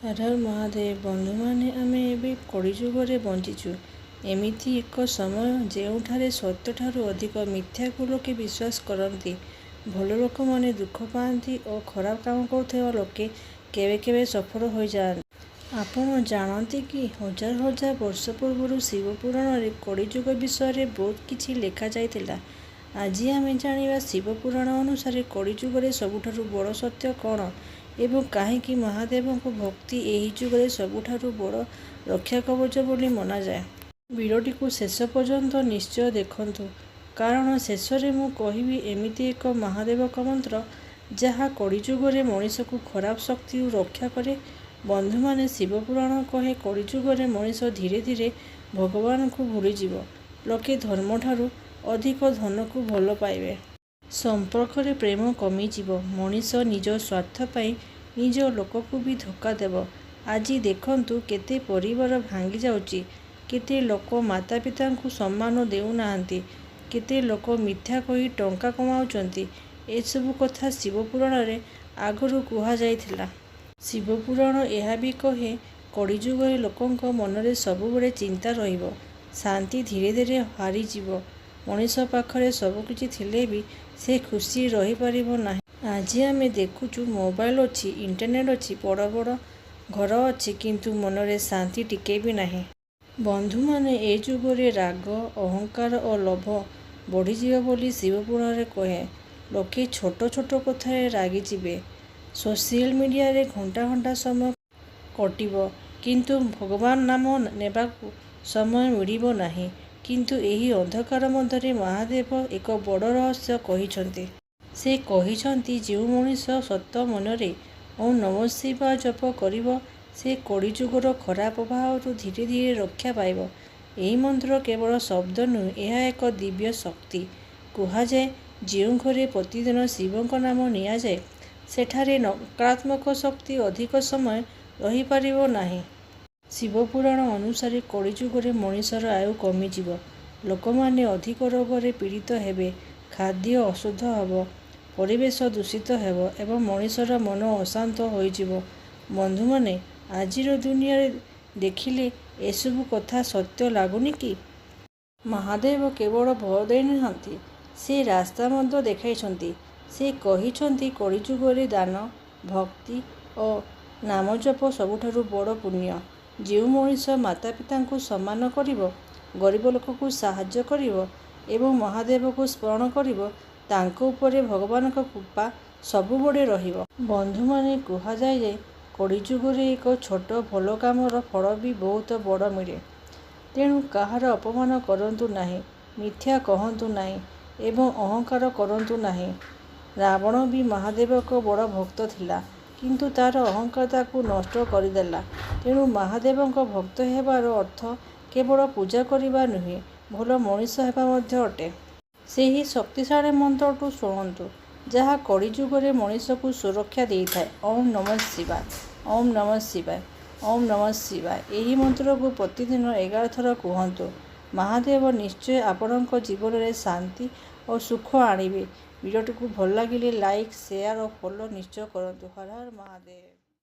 ହର ହର ମହାଦେବ। ବନ୍ଧୁମାନେ, ଆମେ ଏବେ କଳିଯୁଗରେ ବଞ୍ଚିଛୁ। ଏମିତି ଏକ ସମୟ ଯେଉଁଠାରେ ସତ୍ୟଠାରୁ ଅଧିକ ମିଥ୍ୟାକୁ ଲୋକେ ବିଶ୍ୱାସ କରନ୍ତି। ଭଲ ଲୋକମାନେ ଦୁଃଖ ପାଆନ୍ତି ଓ ଖରାପ କାମ କରୁଥିବା ଲୋକେ କେବେ କେବେ ସଫଳ ହୋଇଯାଆନ୍ତି। ଆପଣ ଜାଣନ୍ତି କି ହଜାର ହଜାର ବର୍ଷ ପୂର୍ବରୁ ଶିବ ପୁରାଣରେ କଳିଯୁଗ ବିଷୟରେ ବହୁତ କିଛି ଲେଖାଯାଇଥିଲା। ଆଜି ଆମେ ଜାଣିବା ଶିବ ପୁରାଣ ଅନୁସାରେ କଳିଯୁଗରେ ସବୁଠାରୁ ବଡ଼ ସତ୍ୟ କ'ଣ ଏବଂ କାହିଁକି ମହାଦେବଙ୍କ ଭକ୍ତି ଏହି ଯୁଗରେ ସବୁଠାରୁ ବଡ଼ ରକ୍ଷାକବଚ ବୋଲି ମନାଯାଏ। ଭିଡ଼ିଓଟିକୁ ଶେଷ ପର୍ଯ୍ୟନ୍ତ ନିଶ୍ଚୟ ଦେଖନ୍ତୁ, କାରଣ ଶେଷରେ ମୁଁ କହିବି ଏମିତି ଏକ ମହାଦେବଙ୍କ ମନ୍ତ୍ର ଯାହା କଳିଯୁଗରେ ମଣିଷକୁ ଖରାପ ଶକ୍ତିରୁ ରକ୍ଷା କରେ। ବନ୍ଧୁମାନେ, ଶିବପୁରାଣ କହେ କଳିଯୁଗରେ ମଣିଷ ଧୀରେ ଧୀରେ ଭଗବାନଙ୍କୁ ଭୁଲିଯିବ। ଲୋକେ ଧର୍ମଠାରୁ ଅଧିକ ଧନକୁ ଭଲ ପାଇବେ। ସମ୍ପର୍କରେ ପ୍ରେମ କମିଯିବ। ମଣିଷ ନିଜ ସ୍ୱାର୍ଥ ପାଇଁ ନିଜ ଲୋକକୁ ବି ଧୋକା ଦେବ। ଆଜି ଦେଖନ୍ତୁ କେତେ ପରିବାର ଭାଙ୍ଗିଯାଉଛି, କେତେ ଲୋକ ମାତା ପିତାଙ୍କୁ ସମ୍ମାନ ଦେଉନାହାନ୍ତି, କେତେ ଲୋକ ମିଥ୍ୟା କହି ଟଙ୍କା କମାଉଛନ୍ତି। ଏସବୁ କଥା ଶିବପୁରାଣରେ ଆଗରୁ କୁହାଯାଇଥିଲା। ଶିବପୁରାଣ ଏହା ବି କହେ କଳିଯୁଗରେ ଲୋକଙ୍କ ମନରେ ସବୁବେଳେ ଚିନ୍ତା ରହିବ। ଶାନ୍ତି ଧୀରେ ଧୀରେ ହାରିଯିବ। ମଣିଷ ପାଖରେ ସବୁକିଛି ଥିଲେ ବି ସେ ଖୁସିରେ ରହିପାରିବ ନାହିଁ। ଆଜି ଆମେ ଦେଖୁଛୁ ମୋବାଇଲ ଅଛି, ଇଣ୍ଟରନେଟ୍ ଅଛି, ବଡ଼ ବଡ଼ ଘର ଅଛି, କିନ୍ତୁ ମନରେ ଶାନ୍ତି ଟିକେ ବି ନାହିଁ। ବନ୍ଧୁମାନେ, ଏ ଯୁଗରେ ରାଗ, ଅହଙ୍କାର ଓ ଲୋଭ ବଢ଼ିଯିବ ବୋଲି ଶିବପୁରାଣରେ କହେ। ଲୋକେ ଛୋଟ ଛୋଟ କଥାରେ ରାଗିଯିବେ। ସୋସିଆଲ ମିଡ଼ିଆରେ ଘଣ୍ଟା ଘଣ୍ଟା ସମୟ କଟିବ, କିନ୍ତୁ ଭଗବାନ ନାମ ନେବାକୁ ସମୟ ମିଳିବ ନାହିଁ। କିନ୍ତୁ ଏହି ଅନ୍ଧକାର ମଧ୍ୟରେ ମହାଦେବ ଏକ ବଡ଼ ରହସ୍ୟ କହିଛନ୍ତି। ସେ କହିଛନ୍ତି, ଯେଉଁ ମଣିଷ ସତ ମନରେ ଓଁ ନମଃ ଶିବାୟ ଜପ କରିବ, ସେ କଳିଯୁଗର ଖରାପ ପ୍ରଭାବରୁ ଧୀରେ ଧୀରେ ରକ୍ଷା ପାଇବ। ଏହି ମନ୍ତ୍ର କେବଳ ଶବ୍ଦ ନୁହେଁ, ଏହା ଏକ ଦିବ୍ୟ ଶକ୍ତି। କୁହାଯାଏ, ଯେଉଁ ଘରେ ପ୍ରତିଦିନ ଶିବଙ୍କ ନାମ ନିଆଯାଏ, ସେଠାରେ ନକାରାତ୍ମକ ଶକ୍ତି ଅଧିକ ସମୟ ରହିପାରିବ ନାହିଁ। ଶିବପୁରାଣ ଅନୁସାରେ କଳିଯୁଗରେ ମଣିଷର ଆୟୁ କମିଯିବ। ଲୋକମାନେ ଅଧିକ ରୋଗରେ ପୀଡ଼ିତ ହେବେ। ଖାଦ୍ୟ ଅଶୁଦ୍ଧ ହେବ, ପରିବେଶ ଦୂଷିତ ହେବ ଏବଂ ମଣିଷର ମନ ଅଶାନ୍ତ ହୋଇଯିବ। ବନ୍ଧୁମାନେ, ଆଜିର ଦୁନିଆରେ ଦେଖିଲେ ଏସବୁ କଥା ସତ୍ୟ ଲାଗୁନି କି? ମହାଦେବ କେବଳ ଭୟ ଦେଇନାହାନ୍ତି, ସେ ରାସ୍ତା ମଧ୍ୟ ଦେଖାଇଛନ୍ତି। ସେ କହିଛନ୍ତି, କଳିଯୁଗରେ ଦାନ, ଭକ୍ତି ଓ ନାମଜପ ସବୁଠାରୁ ବଡ଼ ପୁଣ୍ୟ। ଯେଉଁ ମଣିଷ ମାତା ପିତାଙ୍କୁ ସମ୍ମାନ କରିବ, ଗରିବ ଲୋକକୁ ସାହାଯ୍ୟ କରିବ ଏବଂ ମହାଦେବଙ୍କୁ ସ୍ମରଣ କରିବ, ତାଙ୍କ ଉପରେ ଭଗବାନଙ୍କ କୃପା ସବୁବେଳେ ରହିବ। ବନ୍ଧୁମାନେ, କୁହାଯାଏ ଯେ କଳିଯୁଗରେ ଏକ ଛୋଟ ଭଲ କାମର ଫଳ ବି ବହୁତ ବଡ଼ ମିଳେ। ତେଣୁ କାହାର ଅପମାନ କରନ୍ତୁ ନାହିଁ, ମିଥ୍ୟା କହନ୍ତୁ ନାହିଁ ଏବଂ ଅହଙ୍କାର କରନ୍ତୁ ନାହିଁ। ରାବଣ ବି ମହାଦେବଙ୍କ ବଡ଼ ଭକ୍ତ ଥିଲା, କିନ୍ତୁ ତାର ଅହଙ୍କାର ତାକୁ ନଷ୍ଟ କରିଦେଲା। ତେଣୁ ମହାଦେବଙ୍କ ଭକ୍ତ ହେବାର ଅର୍ଥ କେବଳ ପୂଜା କରିବା ନୁହେଁ, ଭଲ ମଣିଷ ହେବା ମଧ୍ୟ ଅଟେ। ସେହି ଶକ୍ତିଶାଳୀ ମନ୍ତ୍ରକୁ ଶୁଣନ୍ତୁ, ଯାହା କଳିଯୁଗରେ ମଣିଷକୁ ସୁରକ୍ଷା ଦେଇଥାଏ। ଓଁ ନମଃ ଶିବାୟ, ଓଁ ନମଃ ଶିବାୟ, ଓଁ ନମଃ ଶିବାୟ। ଏହି ମନ୍ତ୍ରକୁ ପ୍ରତିଦିନ 11 ଥର କୁହନ୍ତୁ। ମହାଦେବ ନିଶ୍ଚୟ ଆପଣଙ୍କ ଜୀବନରେ ଶାନ୍ତି ଓ ସୁଖ ଆଣିବେ। ଭିଡ଼ିଓଟିକୁ ଭଲ ଲାଗିଲେ ଲାଇକ୍, ସେୟାର ଓ ଫଲୋ ନିଶ୍ଚୟ କରନ୍ତୁ। ହର ହର ମହାଦେବ।